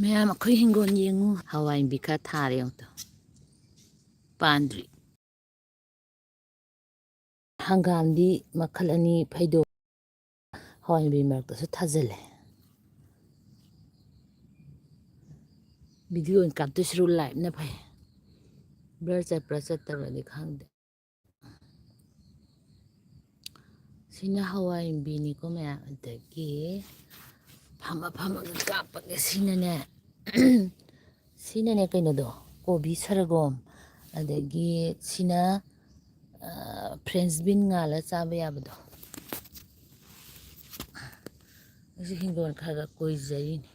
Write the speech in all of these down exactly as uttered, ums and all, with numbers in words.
ꯃꯌꯥꯝ, ꯑꯩꯈꯣꯏ ꯍꯤꯡꯒꯣꯜ ꯌꯦꯡꯉꯨ, ꯍꯋꯥꯏ ꯃꯨꯕꯤ ꯈꯔ ꯊꯥꯔꯦ ꯑꯃꯨꯛꯇ, ꯄꯥꯟꯗ꯭ꯔꯤ꯫ ꯍꯪꯒꯥꯝꯗꯤ ꯃꯈꯜ ꯑꯅꯤ ꯐꯩꯗꯣꯛ, ꯍꯋꯥꯏ ꯃꯨꯕꯤ ꯃꯔꯛꯇꯁꯨ ꯊꯥꯖꯤꯜꯂꯦ꯫ ꯚꯤꯗꯤꯑꯣ ꯑꯣꯏꯅ ꯀꯥꯞꯇꯣꯏ ꯁꯔꯨꯛ ꯂꯥꯏꯞꯅ ꯐꯩ꯫ ꯕ꯭ꯂꯔ ꯆꯠꯄ꯭ꯔꯥ ꯆꯠꯇꯕ꯭ꯔꯗꯤ ꯈꯪꯗꯦ꯫ ꯁꯤꯅ ꯍꯋꯥꯏ ꯃꯨꯕꯤꯅꯤꯀꯣ ꯃꯌꯥꯝ꯫ ꯑꯗꯒꯤ ꯐꯝꯃ ꯐꯝꯃꯒ ꯀꯥꯞꯄꯒꯦ꯫ ꯁꯤꯅꯅꯦ, ꯁꯤꯅꯅꯦ ꯀꯩꯅꯣꯗꯣ, ꯀꯣꯕꯤ ꯁꯔꯒꯣꯝ꯫ ꯑꯗꯒꯤ ꯁꯤꯅ, ꯑ, ꯐ꯭ꯔꯦꯟꯁ ꯕꯤꯟ ꯉꯥꯜꯂ ꯆꯥꯕ ꯌꯥꯕꯗꯣ꯫ ꯑꯩꯁꯨ ꯍꯤꯡꯒꯣꯜ ꯈꯔ ꯈꯔ ꯀꯣꯏꯖꯔꯤꯅꯤ꯫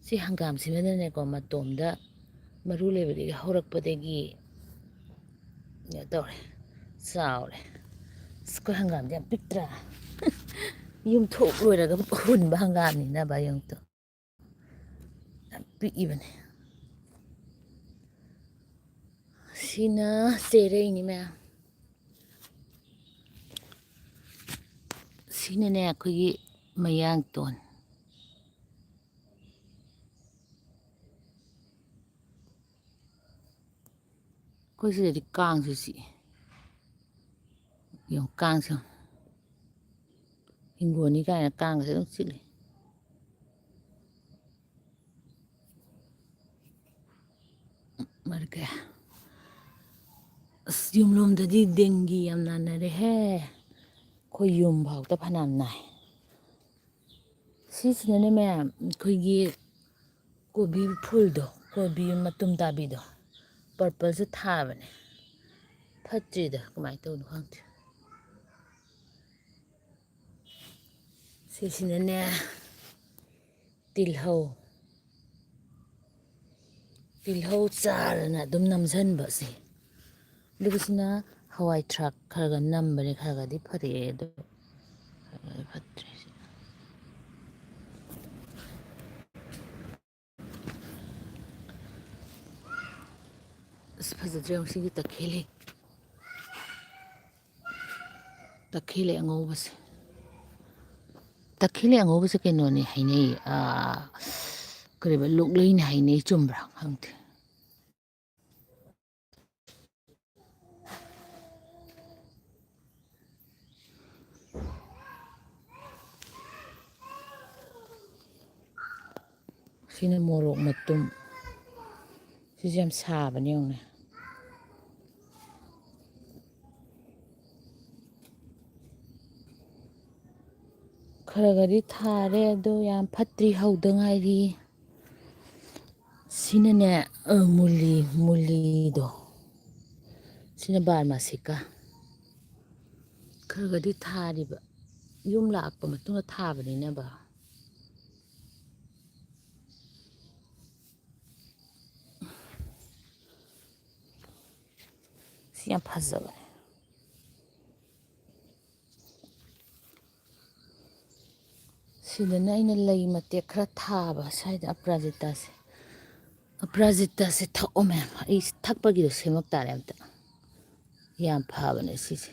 ꯁꯤ ꯍꯪꯒꯥꯝꯁꯤꯃꯅꯅꯦꯀꯣ, ꯃꯇꯣꯝꯗ ꯃꯔꯨ ꯂꯩꯕꯗꯒꯤ ꯍꯧꯔꯛꯄꯗꯒꯤ ꯀꯩꯅꯣ ꯇꯧꯔꯦ, ꯆꯥꯎꯔꯦ꯫ ꯑꯁ, ꯑꯩꯈꯣꯏ ꯍꯪꯒꯥꯝꯗꯤ ꯌꯥꯝ ꯄꯤꯛꯇ꯭ꯔꯥ? ꯌꯨꯝ ꯊꯣꯛ ꯂꯣꯏꯔꯒ ꯍꯨꯟꯕ ꯍꯪꯒꯥꯝꯅꯤꯅꯕ, ꯌꯦꯡꯉꯨꯇꯣ꯫ ꯌꯥꯝ ꯄꯤꯛꯏꯕꯅꯦ꯫ ꯁꯤꯅ ꯆꯦꯔꯩꯅꯤ ꯃꯌꯥꯝ꯫ ꯁꯤꯅꯅꯦ ꯑꯩꯈꯣꯏꯒꯤ ꯃꯌꯥꯡꯇꯣꯟ꯫ ꯑꯩꯈꯣꯏ ꯁꯤꯗꯗꯤ ꯀꯥꯡꯁꯨ ꯆꯤꯛꯑꯦ꯫ ꯌꯦꯡꯉꯨ, ꯀꯥꯡꯁꯦ ꯌꯦꯡꯉꯨ꯫ ꯍꯤꯡꯒꯣꯜꯅꯤ ꯀꯥꯏꯅ ꯀꯥꯡꯒꯁꯦ ꯑꯗꯨꯝ ꯆꯤꯛꯂꯤ꯫ ꯃꯔꯀꯦ꯫ ꯑꯁ, ꯌꯨꯝꯂꯣꯝꯗꯗꯤ ꯗꯦꯡꯒꯤ ꯌꯥꯝ ꯅꯥꯟꯅꯔꯦꯍꯦ꯫ ꯑꯩꯈꯣꯏ ꯌꯨꯝꯐꯥꯎꯗ ꯐꯅꯌꯥꯝ ꯅꯥꯏ꯫ ꯁꯤꯁꯤꯅꯅꯦ ꯃꯌꯥꯝ, ꯑꯩꯈꯣꯏꯒꯤ ꯀꯣꯕꯤ ꯐꯨꯜꯗꯣ, ꯀꯣꯕꯤ ꯃꯇꯨꯝ ꯇꯥꯕꯤꯗꯣ, ꯄꯔꯄꯜꯁꯨ ꯊꯥꯕꯅꯦ꯫ ꯐꯠꯇ꯭ꯔꯤꯗ, ꯀꯃꯥꯏꯅ ꯇꯧꯅꯣ ꯈꯪꯗꯦ꯫ ꯁꯤꯁꯤꯅꯅꯦ, ꯇꯤꯜꯍꯧ꯫ ꯇꯤꯜꯍꯧ ꯆꯥꯔꯅ ꯑꯗꯨꯝ ꯅꯝꯁꯤꯟꯕ ꯑꯁꯤ꯫ ꯑꯗꯨꯒ ꯁꯤꯅ ꯍꯋꯥꯏ ꯊ꯭ꯔꯥꯛ ꯈꯔ ꯈꯔ ꯅꯝꯕꯅꯦ, ꯈꯔ ꯈꯔꯗꯤ ꯐꯔꯛꯑꯦ, ꯑꯗꯣ ꯈꯔ ꯈꯔꯗꯤ ꯐꯠꯇ꯭ꯔꯦ ꯁꯤ꯫ ꯑꯁ, ꯐꯖꯗ꯭ꯔꯦ ꯉꯁꯤꯒꯤ ꯇꯈꯦꯜꯂꯤ꯫ ꯇꯈꯦꯜꯂꯩ ꯑꯉꯧꯕꯁꯦ꯫ ꯇꯈꯦꯜꯂꯩ ꯑꯉꯧꯕꯁꯦ ꯀꯩꯅꯣꯅꯦ ꯍꯥꯏꯅꯩ, ꯑꯥ, ꯀꯔꯤꯕ, ꯂꯣꯛꯂꯩꯅꯦ ꯍꯥꯏꯅꯩ, ꯆꯨꯝꯕ꯭ꯔꯥ? ꯈꯪꯗꯦ꯫ ꯁꯤꯅ ꯃꯣꯔꯣꯛ ꯃꯇꯨꯝ꯫ ꯁꯤꯁꯨ ꯌꯥꯝ ꯁꯥꯕꯅꯦ, ꯌꯦꯡꯉꯨꯅꯦ꯫ ꯈꯔ ꯈꯔꯗꯤ ꯊꯥꯔꯦ, ꯑꯗꯣ ꯌꯥꯝ ꯐꯠꯇ꯭ꯔꯤ, ꯍꯧꯗ ꯉꯥꯏꯔꯤ꯫ ꯁꯤꯅꯅꯦ, ꯑ, ꯃꯨꯂꯤ, ꯃꯨꯂꯤꯗꯣ꯫ ꯁꯤꯅ ꯕꯥꯔꯃꯥꯁꯤꯀꯥ꯫ ꯈꯔ ꯈꯔꯗꯤ ꯊꯥꯔꯤꯕ꯫ ꯌꯨꯝ ꯂꯥꯛꯄ ꯃꯇꯨꯡꯗ ꯊꯥꯕꯅꯤꯅꯕ꯫ ꯁꯤ ꯌꯥꯝ ꯐꯖꯕꯅꯦ꯫ ꯁꯤꯗꯅ ꯑꯩꯅ ꯂꯩ ꯃꯇꯦꯛ ꯈꯔ ꯊꯥꯕ ꯁ꯭ꯋꯥꯏꯗ, ꯑꯄꯔꯥꯖꯤꯇꯥꯁꯦ꯫ ꯑꯄꯔꯥꯖꯤꯇꯥꯁꯦ ꯊꯛꯑꯣ ꯃꯌꯥꯝ꯫ ꯑꯩ ꯊꯛꯄꯒꯤꯗꯣ ꯁꯦꯝꯃꯛ ꯇꯥꯔꯦ ꯑꯝꯇ꯫ ꯌꯥꯝ ꯐꯕꯅꯦ ꯁꯤꯁꯦ꯫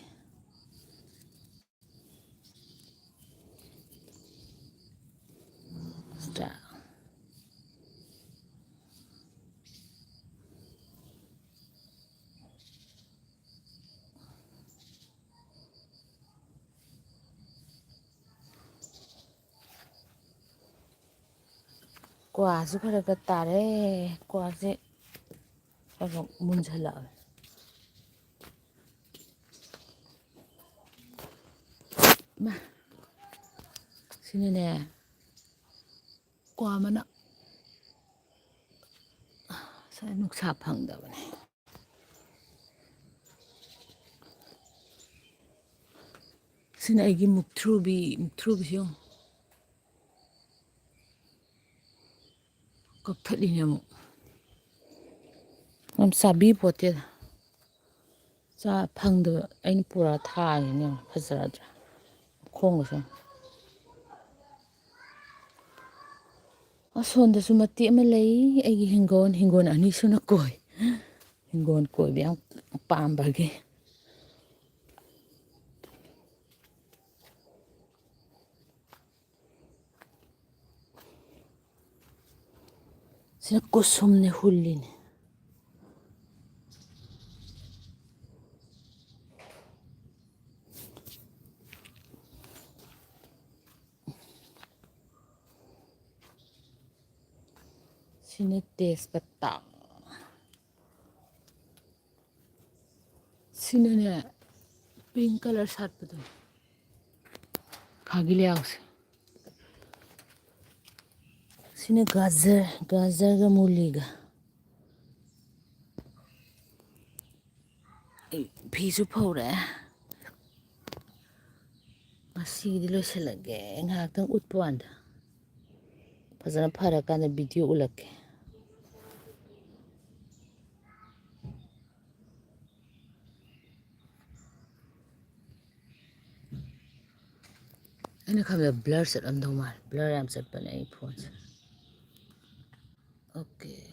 ꯀ꯭ꯋꯥꯁꯨ ꯈꯔ ꯈꯔ ꯇꯥꯔꯦ꯫ ꯀ꯭ꯋꯥꯁꯦ ꯈꯔ ꯈꯔ ꯃꯨꯟꯁꯜꯂꯛꯑꯦ꯫ ꯏꯃꯥ, ꯁꯤꯅꯅꯦ, ꯀ꯭ꯋꯥ ꯃꯅꯥ꯫ ꯉꯁꯥꯏ ꯅꯨꯡꯁꯥ ꯐꯪꯗꯕꯅꯦ꯫ ꯁꯤꯅ ꯑꯩꯒꯤ ꯃꯨꯛꯊ꯭ꯔꯨꯕꯤ, ꯃꯨꯛꯊ꯭ꯔꯨꯕꯤꯁꯤ ꯌꯦꯡꯉꯨ꯫ ꯀꯛꯊꯠꯂꯤꯅꯦ ꯑꯃꯨꯛ꯫ ꯌꯥꯝ ꯆꯥꯕꯤ ꯄꯣꯠꯇꯦꯗ꯫ ꯆꯥ ꯐꯪꯗꯕ ꯑꯩꯅ ꯄꯨꯔꯛꯑ ꯊꯥꯔꯤꯅꯦ ꯌꯦꯡꯉꯨ꯫ ꯐꯖꯔꯗ꯭ꯔꯥ? ꯃꯈꯣꯡꯒꯁꯦ ꯌꯦꯡꯉꯨ꯫ ꯑꯁꯣꯝꯗꯁꯨ ꯃꯇꯦꯛ ꯑꯃ ꯂꯩ꯫ ꯑꯩꯒꯤ ꯍꯤꯡꯒꯣꯜ, ꯍꯤꯡꯒꯣꯜ ꯑꯅꯤ ꯁꯨꯅ ꯀꯣꯏ꯫ ꯍꯤꯡꯒꯣꯜ ꯀꯣꯏꯕ ꯌꯥꯝ ꯄꯥꯝꯕꯒꯤ꯫ ꯁꯤꯅ ꯀꯨꯁꯨꯝꯅꯦ, ꯍꯨꯜꯂꯤꯅꯦ꯫ ꯁꯤꯅ ꯇꯦꯖꯄꯇꯥ꯫ ꯁꯤꯅꯅꯦ, pink colour ꯁꯥꯠꯄꯗꯣ꯫ ꯈꯥꯒꯤ ꯂꯩꯍꯥꯎꯁꯦ꯫ ꯁꯤꯅ ꯒꯥꯖꯔ, ꯒꯥꯖꯔꯒ ꯃꯨꯂꯤꯒ꯫ ꯑꯩ ꯐꯤꯁꯨ ꯐꯧꯔꯦ꯫ ꯉꯁꯤꯒꯤꯗꯤ ꯂꯣꯏꯁꯤꯜꯂꯒꯦ꯫ ꯉꯥꯏꯍꯥꯛꯇꯪ ꯎꯠꯄ ꯋꯥꯅꯤꯗ꯫ ꯐꯖꯅ ꯐꯔꯀꯥꯟꯗ video ꯎꯠꯂꯛꯀꯦ꯫ ꯑꯩꯅ ꯈꯟꯕꯗ blur ꯆꯠꯂꯝꯗꯧ ꯃꯥꯜꯂꯦ꯫ Blur ꯌꯥꯝ ꯆꯠꯄꯅꯦ ꯑꯩ phoneꯁꯦ꯫ Okay,